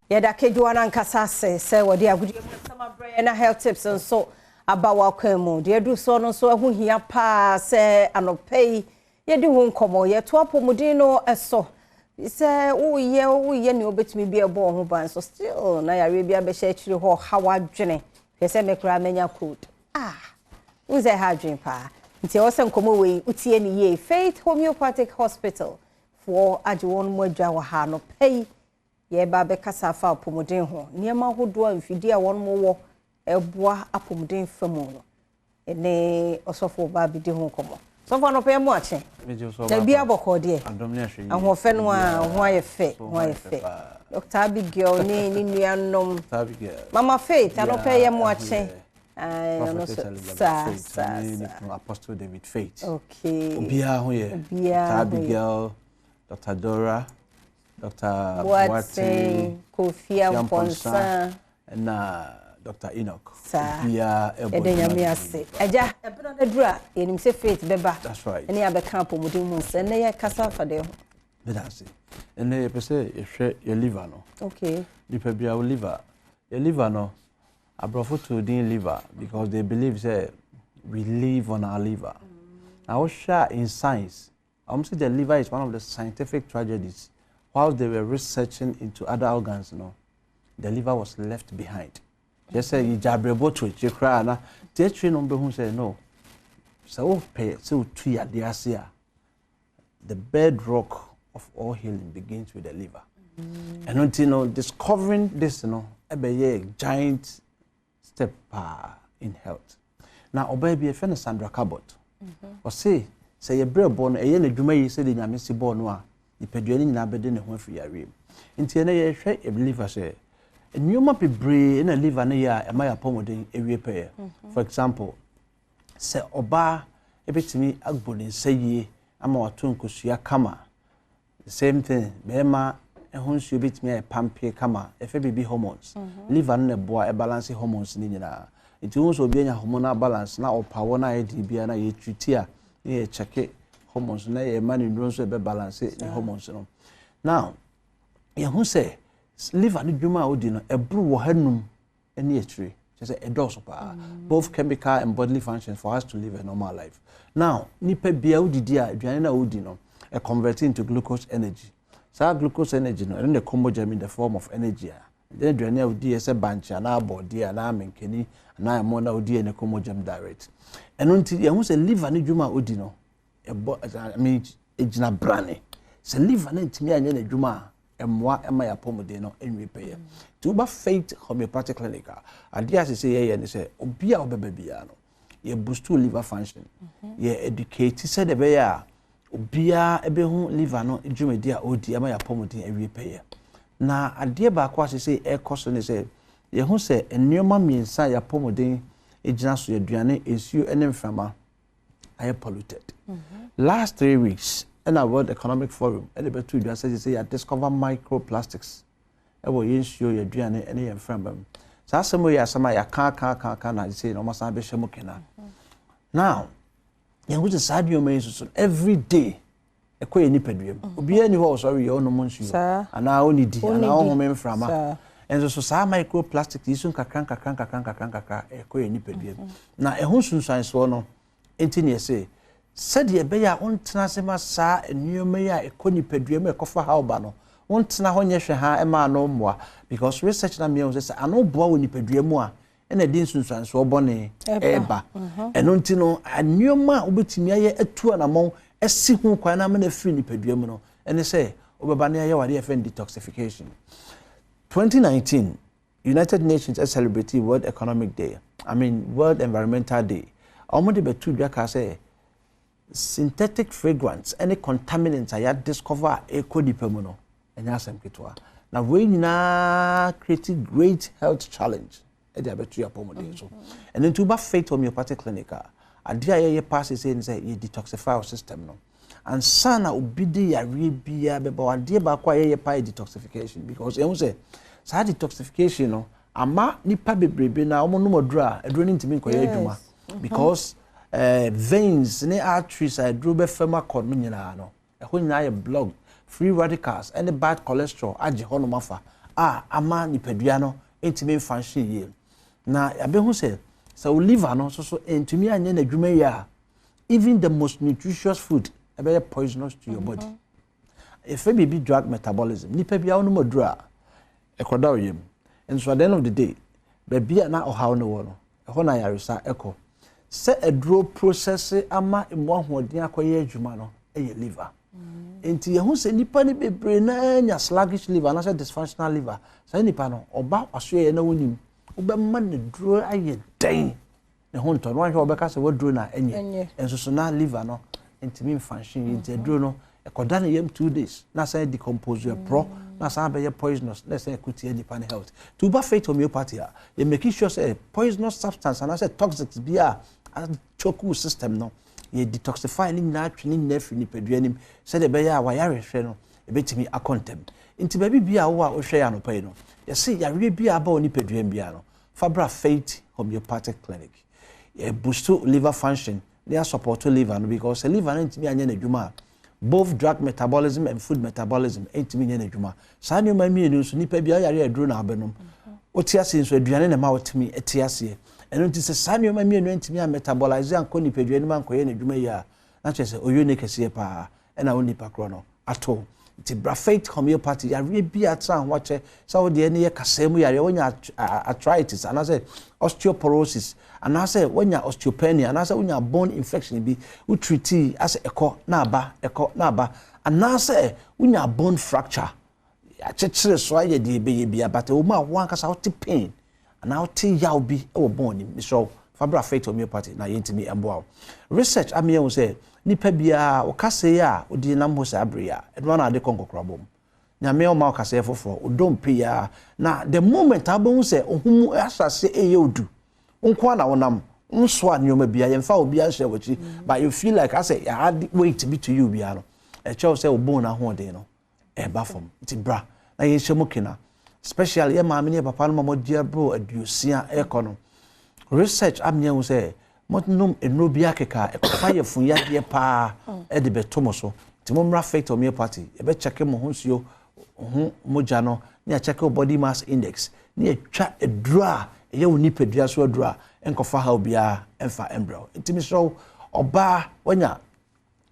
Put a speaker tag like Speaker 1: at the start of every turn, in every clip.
Speaker 1: Yɛda Kedwa no ankasa ase sɛ wɔde agodie mu nsɛm abrɛ yɛn na health tips nso aba w'akwan mu. Deɛ ɛduru soɔ no nso ɛho hia paa sɛ anɔpa yi yɛdi ho nkɔmmɔ. Yɛto apɔmuden no so. Sɛ woyɛ nea wobɛtumi bi ɛbɔ wo ho ban so, still na yareɛ bi abɛhyɛ akyire hɔ ha w'adwene. Hwɛ sɛ me koraa manya cold. Ah! Wohu sɛ ɛha adwene paa. Nti ɛwɔ sɛ nkɔmmɔ wei wotie ne yie. Faith Homeopathic Hospital foɔ agye wɔn mu adwa wɔ ha anɔpa yi. Yɛreba abɛkasa afa apɔmuden ho. Nneɛma ahodoɔ a mfidie a wɔn wɔ ɛboa apɔmuden fa mu no. Ɛne ɔsɔfo ba abɛdi ho nkɔmmɔ. Sɔfo, anɔpa yi mu akye. Na bi abɔkɔ deɛ. Ahoɔfɛ no a ho ayɛ fɛ, ho ayɛ fɛ. Dr. Abigail ne ne nuanom. Mama Faith, anɔpa yi mu akye. Ɔno nso saa saa saa.
Speaker 2: Apostle David Faith.
Speaker 1: Okay.
Speaker 2: Obiara ho yɛ.
Speaker 1: Obiara
Speaker 2: Dr. Abigail, Dr. Dora, Dr.
Speaker 1: Boateng, Kofi Amponsa.
Speaker 2: Ɛna Dr. Enoch.
Speaker 1: Saa.
Speaker 2: Obiara ɛbɔ
Speaker 1: Yɛde Nyame ase. Agya, ɛberɛ no aduru a yɛnim sɛ Faith bɛba.
Speaker 2: That's right.
Speaker 1: Ɛne abɛka apɔmuden mu nsɛm. Ɛnɛ yɛkasa afa deɛ ho.
Speaker 2: Meda ase. Ɛnɛ yɛpɛ sɛ yɛhwɛ yɛ liver no. Nipa biara wo liver. Yɛ liver no, aborɔfo too din liver because they believe sɛ we live on our liver. Na wohwɛ a in science, wɔn sɛ the liver is one of the scientific tragedies. While they were researching into other organs, no, the liver was left behind. Kyerɛ sɛ yɛgya abrɛbɔ to akyire koraa na te akyire no bɛhu sɛ no, sɛ wopɛ sɛ wotu yadeɛ ase a, the bedrock of all healing begins with the liver. Ɛno nti no, discovering this no ɛbɛyɛ giant step paa in health. Na ɔbaa bi yɛfrɛ no Sandra Cabot. Ɔse sɛ yɛbrɛ bɔ no ɛyɛ n'adwuma yi sɛdeɛ Nyame si bɔɔ no a, nipadua no nyinaa bɛde ne ho afiri yareɛ mu. Nti ɛnɛ yɛhwɛ liver sɛ nneɛma bebree na liver no yɛ a ɛma yɛ apɔmuden ewie pɛyɛ. For example, sɛ ɔbaa ebɛtumi agbɔ ne nsa yie ama wato nkosua kama, the same thing bɛrima ɛho nsuo bɛtumi ayɛ pampee kama, ɛfɛ biribi hormones, liver no na ɛboa ɛbalance hormones no nyinaa. Nti wohu sɛ obi anya hormonal balance na ɔpa wɔ no ayɛ den biara na yɛtreat a, na yɛkyɛke hormones na yɛma ne nnuro nso ɛbɛ balance ne hormones no. Now yɛhu sɛ liver no dwuma a odi no ɛboro wɔ ha num ne akyire, kyerɛ sɛ ɛdɔɔso paa, both chemical and bodily functions for us to live a normal life. Now nipa bia wodidi a, aduane no a wodi no ɛ convert into glucose energy. Saa glucose energy no, ɛno na ɛkɔ mogya mu in the form of energy a ɛdɛn aduane a wodi yɛ sɛ bankye anaa abɔdeɛ anaa menkani anaa ɛmo na wodi yɛ ne kɔ mogya mu direct. Ɛno nti yɛhu sɛ liver no dwuma a odi no ɛbɔ, I mean, ɛgyina brane. Sɛ liver no ntumi anyɛ n'adwuma a, ɛmmoa ɛma yɛ apɔmuden no nwie pɛyɛ. Nti woba Faith Homeopathic Clinic a, adeɛ a sɛ yɛyɛ ne sɛ obi a wobɛba biara no, yɛ boost liver function, yɛ educate sɛdeɛ ɛbɛyɛ a obiara ɛbɛhu liver no dwumadi a ɔredi ama yɛ apɔmuden awie pɛyɛ. Na adeɛ baako a sɛ ɛrekɔ so ne sɛ yɛhu sɛ nneɛma mmiɛnsa a yɛ apɔmuden gyina so, aduane, nsuo ne mframa, ayɛ polluted. Last 3 weeks ɛna World Economic Forum ɛde bɛto dwa sɛ yɛ discover microplastics ɛwɔ yɛn nsuo, yɛn aduane ne yɛn mframa mu. Saa asɛm yi yɛ asɛm a yɛaka aka aka aka na sɛ na wɔn asan bɛhyɛ mu kena. Now yɛn ho sɛ saa nneɛma yi nso so every day ɛkɔ yɛn nipadua mu. Obiara ni hɔ a ɔsɔre yɛ ɔnom nsuo anaa ɔnidi anaa ɔhome mframa. Nso so saa microplastic yi so nkakra nkakra nkakra nkakra nkakra ɛkɔ yɛn nipadua mu na ɛho nsunsuansoɔ no nti ne yɛsɛ sɛdeɛ ɛbɛyɛ a wontena ase ma saa nneɛma yi a ɛkɔ nipadua mu ɛkɔfa ha ɔba no, wontena hɔ nyɛ hwɛ ha ɛma ano mmoa, because research na mmea sɛ ano boa wɔ nipadua mu a, ɛna ɛde nsunsuansoɔ bɔne ɛɛba. Ɛno nti no, nneɛma a wobɛtumi ayɛ atu anammɔn asi ho kwan na ama no afiri nipadua mu no ɛne sɛ wobɛba ne ayɛ wade yɛfrɛ no detoxification. 2019 United Nations celebrate World Economic Day, I mean World Environmental Day. Wɔn de bɛtu dwa kaa sɛ synthetic fragrance ɛne contaminants a yɛadiscover a ɛkɔ nipa mu no ɛnyɛ asɛm ketewa, na wei nyinaa create great health challenge ɛde abɛto yɛ apɔmuden so. Ɛno nti woba Faith Homeopathic Clinic a, adeɛ a yɛyɛ paa sesei ne sɛ yɛ detoxify our system no ansa na obi de yareɛ biara bɛba. Adeɛ baako a yɛyɛ paa yɛ detoxification, because yɛn ho sɛ saa detoxification no ama nipa bebrebe na wɔn nom aduro a, aduro no ntumi nkɔyɛ adwuma because veins ne arteries a aduro bɛfam akɔ no nyinaa no, ɛhɔ nyinaa yɛ blocked. Free radicals ɛne bad cholesterol agye hɔnom afa. a ama nipadua no ntumi mfunction yie. Na yɛabɛhu sɛ sɛ wo liver no nso so ntumi anyɛ n'adwuma yie a, even the most nutritious food ɛbɛyɛ poisonous to your body. Yɛfrɛ biribi drug metabolism. Nipa bi a wonom aduro a, ɛkɔda wo yam. Nso at the end of the day, baabi a na ɔhaw no wɔ no, ɛhɔ na ayaresa ɛkɔ. Sɛ aduro process ama emu ahoɔden akɔyɛ adwuma no, ɛyɛ liver. Nti yɛho sɛ nipa no bebree naa nya sluggish liver anaasɛ dysfunctional liver. Saa nipa no, ɔba wasoɛyɛ na wonim, wobɛma ne duro ayɛ dɛn ne ho ntɔ no, wahwɛ wɔbɛka sɛ waduro na ɛnyɛ. Nso so na liver no ntumi mfunction yie, nti aduro no ɛkɔda ne yam 2 days na san decompose, ɛporɔ na san bɛyɛ poisonous na ɛsɛn ɛkɔtia nipa ne health. To ba Faith Homeopathy a, yɛ making sure sɛ poisonous substance anaasɛ toxics bi a achoke system no, yɛ detoxify ne nyinaa, twe ne nyinaa firi nipadua nim sɛdeɛ ɛbɛyɛ a wayarehwɛ no ɛbɛtumi akɔ ntɛm. Nti baabi bi a wo a wohwɛ yɛ anɔpa yi no, yɛse yareɛ bi a aba wɔ nipadua mu biara no, fa bra Faith Homeopathic Clinic. Yɛ boost liver function na yɛ support liver no, because sɛ liver no ntumi anyɛ n'adwuma a, both drug metabolism and food metabolism ntumi nyɛ n'adwuma. Saa nneɛma mmienu nso, nipa bi ayare aduro na abɛnom, wote ase nso aduane na ɛma wotumi te aseɛ. Ɛno nti sɛ saa nneɛma mmienu ntumi a metabolize ankɔ nipadua no mu ankɔyɛ n'adwuma yi a, na kyerɛ sɛ oyɛ ne kɛseɛ paa ɛna wo nipa korɔ no ato. Nti bra Faith Homeopathy. Yareɛ bi a atena ho akyɛ, sɛ wo deɛ ne yɛ kasaa mu yareɛ, wonya arthritis anaasɛ osteoporosis anaasɛ wonya osteopenia anaasɛ wonya bone infection bi, wotreat asɛ ɛkɔ na aba, ɛkɔ na aba, anaasɛ wonya bone fracture, akyekyere so ayɛ deɛ ɛbɛyɛ bia, but ɛwɔ mu a wo ankasa wote pain anaa wote yaw bi wɔ bone nim, mesrɛ wo, fa bra Faith Homeopathy na yɛntumi mboa wo. Research ama yɛhu sɛ nipa biara wo kaseɛ a wode nam hɔ saa bere a, ɛno ana ade kɔ nkɔkorabɔ mu. Nyame ɔma wo kaseɛ foforɔ, wodɔ mpe a, na the moment a wobɛhu sɛ wo ho mu ahyɛ aseɛ ɛyɛ odu, wo nko a na wonam nsoa nneɛma bia, yɛmfa obi ahyɛ w'akyi, but you feel like asɛ yɛade weight bi to you biara no, ɛkyɛw sɛ wo bone ahoɔden no ɛba fam. Nti bra na yɛnhyɛ mu kena, special yɛ maame ne yɛ papa no ma mɔgye aboro 60 ɛkɔ no. Research ama yɛhu sɛ monom nnuro bi akeka, ɛkɔfa yɛ fun yadeɛ paa ɛde bɛto mo so. Nti mommra Faith Homeopathy, yɛbɛkyɛke mo ho nsuo ho mogya no ne yɛakyɛke wo body mass index ne yɛtwa aduro a ɛyɛ wo nipadua so aduro a ɛnkɔfa ha obiara ɛmfa mbrɛ wo. Nti mesrɛ wo, ɔbaa wanya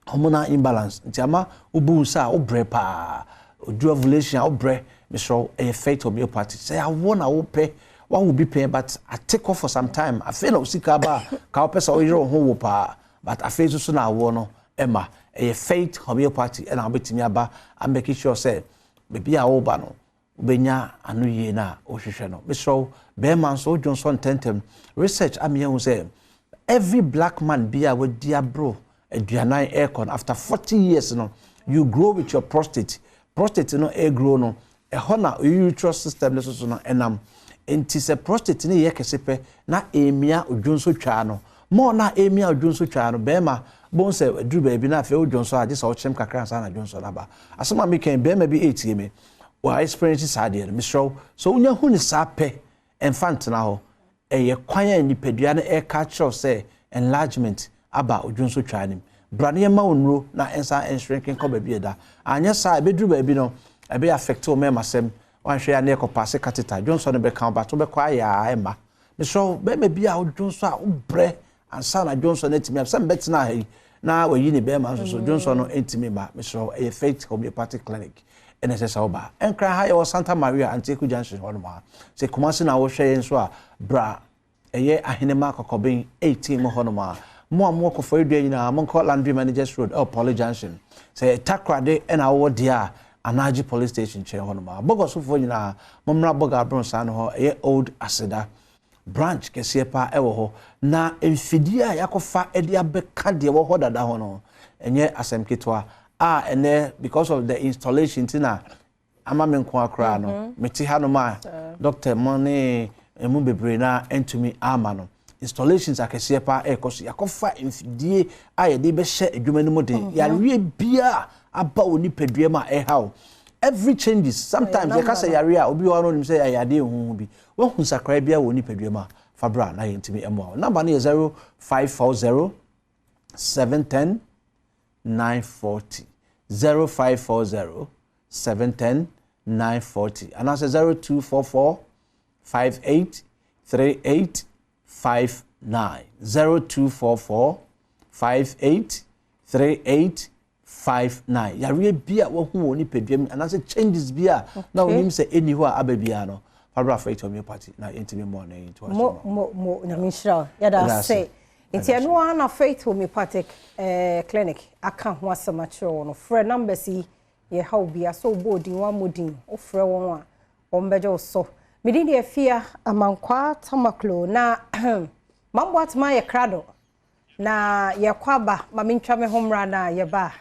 Speaker 2: hormonal imbalance nti ama wobu nsa a wobrɛ paa, odu ovulation a wobrɛ, mesrɛ wo, ɛyɛ Faith Homeopathy. Sɛ awoɔ na wopɛ, wawo bi pɛn but ate kɔ for some time, afei na osika aba a ka wopɛ sɛ woyere wo ho wo paa, but afei nso so na awoɔ no ɛma, ɛyɛ Faith Homeopathy ɛna wobɛtumi aba amake sure sɛ baabi a woba no wobɛnya ano yie no a wohwehwɛ no. Mesrɛ wo, bɛrima nso wodwo nsɔ ntɛntɛm. Research ama yɛhu sɛ every black man bi a wadi aboro 40 ɛrekɔ no, after 40 years no, you grow with your prostate. Prostate no ɛgrow no, ɛhɔ na urethral system no soso no ɛnam. Nti sɛ prostate no yɛ kɛse pɛ na emia odwo twaa no mɔɔ na emia odwo nso twaa no, bɛrima bon sɛ aduru baabi na afei wodwo nso a, gye sɛ ɔkyerɛm kakra ansa na dwo nso no aba. Asɛm a meka, bɛrima bi ɛretie me wɔ experience saa deɛ no, mesrɛ wo, sɛ wonya hu ne saa pɛ, ɛmfa ntena hɔ. Ɛyɛ kwan a nipadua no ɛreka kyerɛw sɛ enlargement aba odwo nso twaa nim. Bra ne yɛma wo nnuro na ɛnsa ɛnshrinking kɔ baabi ɛda. Anyɛ saa, ɛbɛduru baabi no, ɛbɛyɛ affect wo mmarima sɛm. Wanhwɛ a ne yɛkɔ pass catheter, dwonsɔ no bɛka wo but wobɛkɔ ayɛ a ɛmma. Mesrɛ wo, bɛrima bi a wodwonsɔ a wobrɛ ansa na dwonsɔ no atumi sɛ mbɛtena ha yi na wayi ne bɛrima nso so dwonsɔ no ntumi ma, mesrɛ wo, ɛyɛ Faith Homeopathic Clinic ɛna ɛsɛ sɛ woba. Ɛnkra ha, yɛwɔ Santa Maria Antieku Junction hɔ nom a. Sɛ Kumase na wohwɛ yɛn nso a, bra ɛyɛ Ahenema Kɔkɔben 18 mu hɔ nom a. Mo a mowɔ Kɔfɔredua nyinaa, monkɔ Laundry Managers Road ɛwɔ Poly Junction. Sɛ Takorade ɛna wowɔ deɛ a, Anagye Police Station nkyɛn hɔ nom a. Bɔgɔsofoɔ nyinaa, mommra Bɔga Abrɔnsan no hɔ, ɛyɛ Old Aseda branch kɛseɛ paa ɛwɔ hɔ. Na mfidie a yɛakɔfa de abɛka deɛ ɛwɔ hɔ dada hɔ no, ɛnyɛ asɛm ketewa a ɛnɛ because of the installation ti na ama me nko akora no mete hanom a doctor mo ne emu bebree na ntumi ama no. Installations akɛseɛ paa ɛrekɔ so. Yɛakɔfa mfidie a yɛde bɛhyɛ adwuma no mu den. Yareɛ biara aba wɔ nipadua mu a ɛha wo, every changes sometimes yɛka sɛ yareɛ a obi wɔ hɔ no onim sɛ ɛyɛ adeɛ ehuhu bi, wahu nsakraeɛ biara wɔ nipadua mu a, fa bra na yɛntumi mmoa wo. Number no yɛ 0540 710 940, 0540 710. 940 anaasɛ 0244 58 38 59 0244 58 38 59. Yareɛ bi a wahu wɔ nipadua mu anaasɛ changes bi a na wonim sɛ ɛnni hɔ a aba biara no, fa bra Faith Homeopathy na yɛntumi mmɔ ne nto ase.
Speaker 1: Mo mo mo, Nyame nhyira wo. Yɛda ase. Nti ɛno ara na Faith Homeopathic Clinic aka ho asɛm akyerɛ wo no. Frɛ numbers yi, yɛha wo bia sɛ wobɔ odin wammɔ din, wofrɛ wɔn a wɔn bɛgye wo so. Medin deɛ Afia Amankwaa Tamaklo na mambo atema yɛ krado na yɛkɔ aba ma mentwa me ho mmra na yɛba.